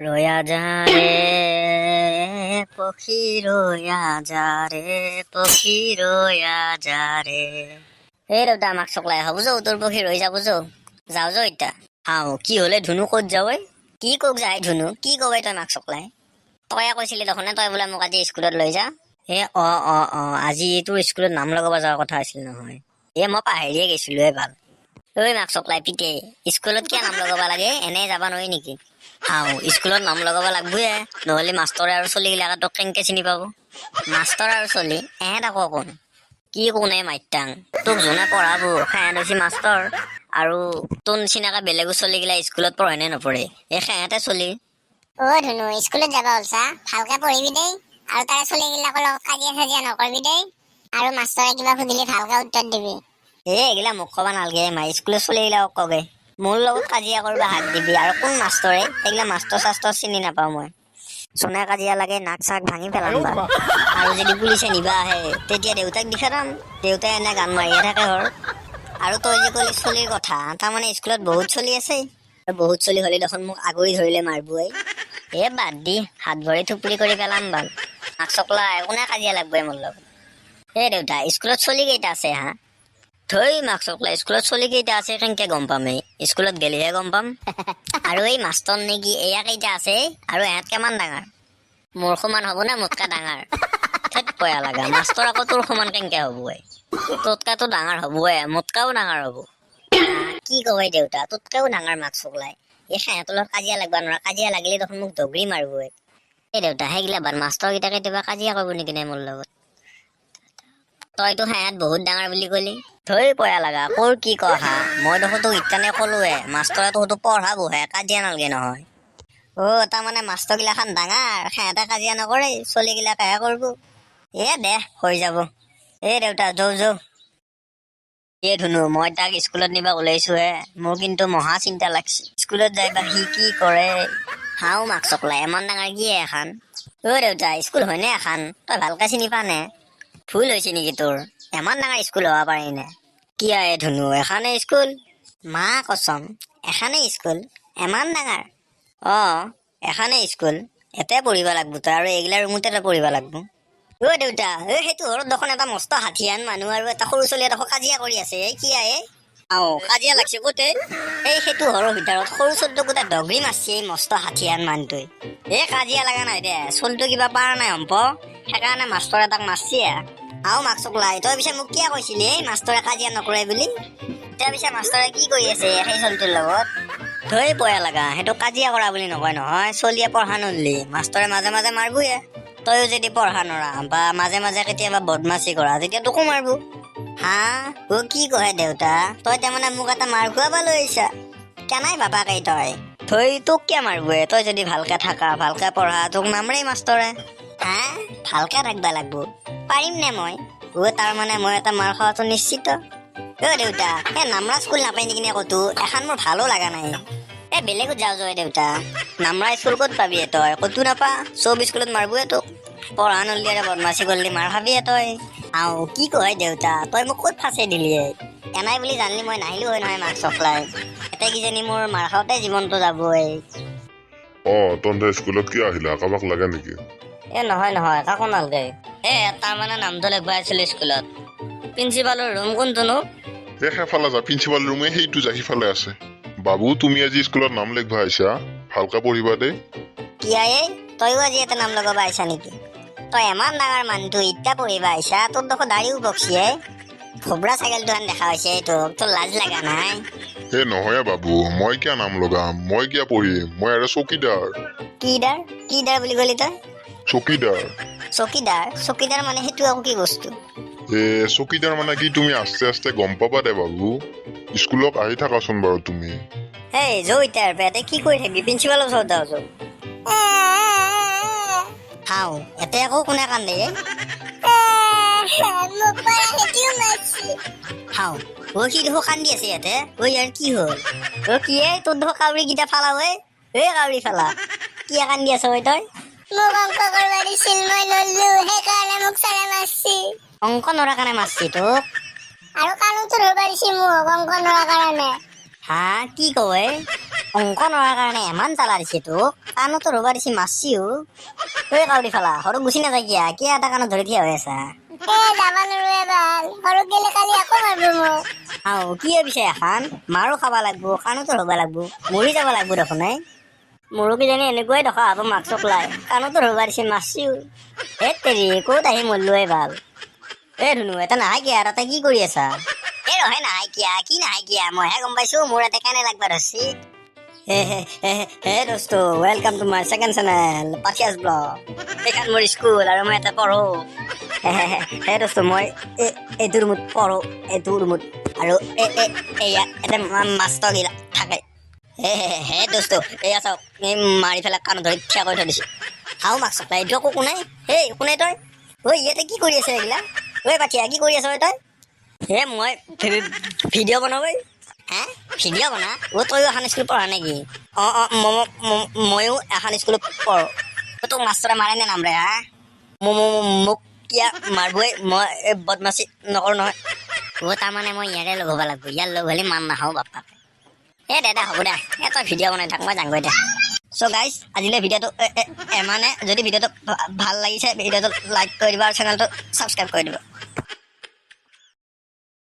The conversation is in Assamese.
ৰয়া যা ৰে পক্ষী, ৰয়া যা ৰে পক্ষী, ৰয়া যা ৰে। এই দেউতা, আমাক চকলাই হ'ব যৌ, তোৰ পক্ষী ৰৈ যাব যৌ, যাওঁ যৌ এতিয়া। আও কি হ'লে ধুনু ক'ত যাৱ? কি কক যায় ধুনু? কি কবে তই মাক চকলাই? তয়ে কৈছিলি দেখোন, তই বোলে মোক আজি স্কুলত লৈ যা। এ অ অ অ আজি তোৰ স্কুলত নাম লগাব যোৱাৰ কথা আছিল নহয়। এ মই পাহৰিয়ে গৈছিলো। এ ভাল। ঐ মাক চকলাই পিতে, স্কুলত কিয় নাম লগাব লাগে? এনে যাব নোৱাৰি নেকি? হাও, স্কুলত নাম লগাব লাগবয়ে, নহ'লে মাষ্টৰে আৰু চলিগিলাকে তোক কেনেকে চিনি পাব? মাষ্টৰ আৰু চলি এহেঁত আকৌ কোন? কি কোন? এই মাইটাং, তোক যোনে পঢ়াব সেহেঁত হৈছে মাষ্টৰ, আৰু তোৰ নিচিনাকে বেলেগো চলিগিলা স্কুলত পঢ়ে নে নপঢ়ে, এই সেহেঁতে চলি। অ ধুনু, স্কুলত যাবা ওলছা, ভালকে পঢ়িবি দেই, আৰু তাৰে চলিগিলাকৰ লগত কাজিয়া চাজিয়া নকৰিবি দেই, আৰু মাষ্টৰে কিবা সুধিলে ভালকে উত্তৰ দিবি। এ এইগিলা মোক ক'বা নালাগে মাই, স্কুলৰ চলিগিলাক কগে। মোৰ লগত কাজিয়া কৰবা হাত দিবি। আৰু কোন মাষ্টৰে? এইগিলা মাষ্টৰ চাষ্টৰ চিনি নাপাওঁ মই। চোনে কাজিয়া লাগে নাক চাক ভাঙি পেলাম বা। আৰু যদি পুলিচে নিবা আহে, তেতিয়া দেউতাক দি খেদাম। দেউতাই এনে গান মাৰিয়ে থাকে ঘৰ। আৰু তই যে কলি চলিৰ কথা, তাৰমানে স্কুলত বহুত চলি আছে? বহুত চলি হ'লে দেখোন মোক আগুৰি ধৰিলে মাৰবই। এ বাদ দি, হাত ভৰি থুপুৰি কৰি পেলাম বাল। নাক চকলা, কোনে কাজিয়া লাগবই মোৰ লগত? এ দেউতা, স্কুলত চলি কেইটা আছে হা? থৈ মাক চকলা, স্কুলত চলি কেইটা আছে কেনেকে গম পাম? এই স্কুলত গেলিহে গম পাম। আৰু এই মাষ্টৰ নেকি এয়া কেইটা আছে? আৰু এহঁত কিমান ডাঙৰ? মোৰ সমান হ'ব নে মোতকে ডাঙৰ? থেত পয়া লগা, মাষ্টৰ আকৌ তোৰ সমান কেনেকে হ'ব? তোতকাতো ডাঙৰ হ'বই, মোতকেও ডাঙৰ হ'ব। কি কয় দেউতা, তোতকেও ডাঙৰ মাক চকলাই? এই সিহঁতৰ লগত কাজিয়া লাগবা নোৱাৰা। কাজিয়া লাগিলে দেখোন মোক দগৰি মাৰিবই। এই দেউতা, সেইগিলা বাদ, মাষ্টৰ কেইটা কেতিয়াবা কাজিয়া কৰিব নেকি নাই মোৰ লগত? তইতো সেহঁত বহুত ডাঙৰ বুলি কলি। থৈ পয়া লগা, ক'ৰ কি ক হা? মই দেখোন তোক ইত্যানে ক'লোৱে, মাষ্টৰে তোহতো পঢ়াবহে, কাজিয়া নালাগে নহয়। অ তাৰমানে মাষ্টৰগিলাখান ডাঙৰ, সিহঁতে কাজিয়া নকৰে, চলিগিলাকেহে কৰিব। এ দে, হৈ যাব। এ দেউতা, যৌ যৌ। এ ধুনু, মই তাক স্কুলত নিবা ওলাইছোহে, মোৰ কিন্তু মহা চিন্তা লাগছে। স্কুলত যাই বা সি কি কৰে। হাও মাক চকলা, ইমান ডাঙৰ কি এখন? অ দেউতা, স্কুল হয়নে এখন? তই ভালকে চিনি পা নে? ভুল হৈছে নেকি তোৰ? ইমান ডাঙৰ স্কুল হ'ব পাৰে নে? কি আহে ধুনু, এখানে স্কুল? মা কচম, এখানে স্কুল? ইমান ডাঙৰ? অ এখানে স্কুল, এতে পঢ়িব লাগব তই, আৰু এইগিলা ৰুমতে তই পঢ়িব লাগব। অ দেউতা, এই সেইটো ঘৰত দেখোন এটা মস্ত হাঠিয়ান মানুহ আৰু এটা সৰু ছোৱালী এটা কাজিয়া কৰি আছে। এই কি আহে? আও কাজিয়া লাগছে ক'তে? এই সেইটো ঘৰৰ ভিতৰত সৰু ছোৱালীটোক গোটেই দগৰি মাৰছে এই মস্ত হাঠিয়ান মানুহটোৱে। এই কাজিয়া লগা নাই দে, ছোৱালীটো কিবা পাৰা নাই সম্প, সেইকাৰণে মাষ্টৰ এটাক মাৰছে। আও মাক চকলাই, তই পিছে মোক কিয় কৈছিলি এই মাষ্টৰে কাজিয়া নকৰে বুলি? এতিয়া পিছে মাষ্টৰে কি কৰি আছে সেই ছোৱালীটোৰ লগত? ধৈ পয়া লগা, সেইটো কাজিয়া কৰা বুলি নকয় নহয়। চলিয়ে পঢ়া নললি মাষ্টৰে মাজে মাজে মাৰবয়ে। তইও যদি পঢ়া নৰা বা মাজে মাজে কেতিয়াবা বদমাচি কৰা, তেতিয়া তোকো মাৰব। হা, অ কি কহে দেউতা? তই তাৰমানে মোক এটা মাৰ খুৱাব লৈ আহিছা? কেনাই বাপাকেই তই। থৈ, তোক কিয় মাৰবয়ে? তই যদি ভালকে থাকা, ভালকে পঢ়া, তোক নামৰেই মাষ্টৰে। হা, ভালকে থাকবা লাগব? পাৰিম নে মই? অ তাৰমানে মই এটা মাৰ খোৱাটো নিশ্চিত। অ দেউতা, এই নামৰা স্কুল নাপায় নেকি নে ক'তো? এখন মোৰ ভালো লগা নাই। এ বেলেগত যাওঁ যোৱা দেউতা। নামৰা স্কুল ক'ত পাবি তই? ক'তো নাপা। চব স্কুলত মাৰবয়ে তোক। পঢ়া নললি আৰু বদমাচি কৰিলি মাৰ খাবিয়ে তই। আও কি কয় দেউতা, তই মোক ক'ত ফাঁচি দিলি? এনাই বুলি জানিলি মই নাহিলো হয় নহয় মাক চকলাই। এতিয়া কিজানি মোৰ মাৰ খাওঁতে জীৱনটো যাবই। অ তহঁতে স্কুলত কিয় আহিলা? কাৰোবাক লাগে নেকি? এ নহয় নহয়, কাকো নালগে। এ তাৰমানে নামটো লিখব আহিছিলো স্কুলত। প্ৰিন্সিপালৰ ৰুম কোনটোনো? এই সেইফালে যা, প্ৰিন্সিপাল ৰুমে সেইটো যা, সিফালে আছে। বাবু, তুমি আজি স্কুলত নাম লিখবা আহিছা, ভালকে পঢ়িবা দেই। কি আয়ে, তইও আজি এটা নাম লগাব আহিছা নেকি? তই ইমান ডাঙৰ মানুহটো এতিয়া পঢ়িবা আহিছা? তোৰ দেখোন দাড়িও পকচিয়ে, ভোবৰা ছাগলটো হেন দেখা হৈছে তোক। তোৰ লাজ লগা নাই? এ নহয় বাবু, মই কিয় নাম লগাম? মই কিয় পঢ়িম? মই আৰু চকীদাৰ। কি দাৰ? কি দাৰ বুলি কলি তই? চকীদাৰ। চকীদাৰ? চকীদাৰ মানে সেইটো আকৌ কি বস্তু? এ চকীদাৰ মানে কি, তুমি আস্তে আস্তে গম পাবা দে বাবু। স্কুলত আহি থাকাচোন বাৰু তুমি। হেই, যৌ এতিয়া পেটে কি কৰি থাকিবি? প্ৰিন্সিপালৰ ওচৰত যাওঁ যৌ। হাও, এতে আকৌ কোনে কান্দে? মোক পাৰা মাৰছি। হাও, অ সি দেখোন কান্দি আছে ইয়াতে। ঐ ইয়াৰ কি হ'ল? অ কি এ, তোৰ দেখোন কাউৰী কেইটা ফালা। ঐ এই কাউৰী ফালা, কিয় কান্দি আছ ঐ তই? মোক অংক কৰবা দিছিল, মই নললো, সেইকাৰণে মোক ছাৰে মাৰছি। অংক নৰা কাৰণে মাৰছি তোক? আৰু কাণতো ধৰবা দিছি মোক অংক নৰা কাৰণে। হা, কি কয়? অংক নোৱাৰাৰ কাৰণে ইমান জ্বালা দিছে তোক, কাণতো ৰ'বা দিছে মাছিও। ঐ কাউৰী ফালা, সৰু গুচি নাযায় কিয়া? কিয়া এটা কাণত ধৰি থিয় হৈ আছা? এ যাবা নোৱাৰো এবাৰ, সৰুক গেলে কালি আকৌ মাৰব মোক। আও কি পিছে এখন মাৰো খাব লাগব, কাণতো ৰ'ব লাগব, মৰি যাব লাগব দেখোন। এই মোৰো কিজানি এনেকুৱাই দশা হ'ব। মাক লাই কাণতো ৰ'বা দিছে মাছিও। হে তেৰি, ক'ত আহি মৰলো এই ভাল। এ ধুনু, এটা নাহাই কিয়া? তাতে কি কৰি আছা? এ ৰহে, নাহাই কিয়া? কি নাহাই কিয়া? মইহে গম পাইছো মোৰ ইয়াতে কেনে লাগবা ধৰছি। হে হে হে হে দোস্ত, welcome to my second channel পাঠিয়াছ blog. এইখন মোৰ স্কুল আৰু মই ইয়াতে পঢ়ো। হে হে হে হে দোস্ত, মই এইটো ৰুমত পঢ়ো, এইটো ৰুমত। আৰু এয়া ইয়াতে মাষ্টৰগিলা থাকে। হে হে হে দোস্ত, এয়া চাওক, এই মাৰি পেলাই কাণত ধৰি থিয় কৰি থৈ দিছে। হাও মাক চকলা, এইটো আকৌ কোনে? হেই, কোনে তই? ঐ, ইয়াতে কি কৰি আছে এইগিলা? ঐ পাঠিয়া, কি কৰি আছ ঐ তই? হে, মই ভিডিঅ' বনাওঁ ঐ। হে, ভিডিঅ' বনা? অ' তয়ো এখন স্কুল পঢ়া নেকি? অঁ, ময়ো এখন স্কুলত পঢ়ো। অ, তোক মাষ্টৰে মাৰে নে নামৰে? হা, মোক কিয় মাৰবই? মই এই বদমাচি নকৰোঁ নহয়। অ' তাৰমানে মই ইয়াৰে লগ হ'ব লাগিব। ইয়াৰ লগ হ'লে মান নাখাওঁ বাপ্পাকে। এ দে, হ'ব দে। এ তই ভিডিঅ' বনাই থাক, মই যাংগৈ দে। চ' গাইজ, আজিলৈ ভিডিঅ'টো এমানে। যদি ভিডিঅ'টো ভাল লাগিছে, ভিডিঅ'টো লাইক কৰি দিব আৰু চেনেলটো ছাবস্ক্ৰাইব কৰি দিব।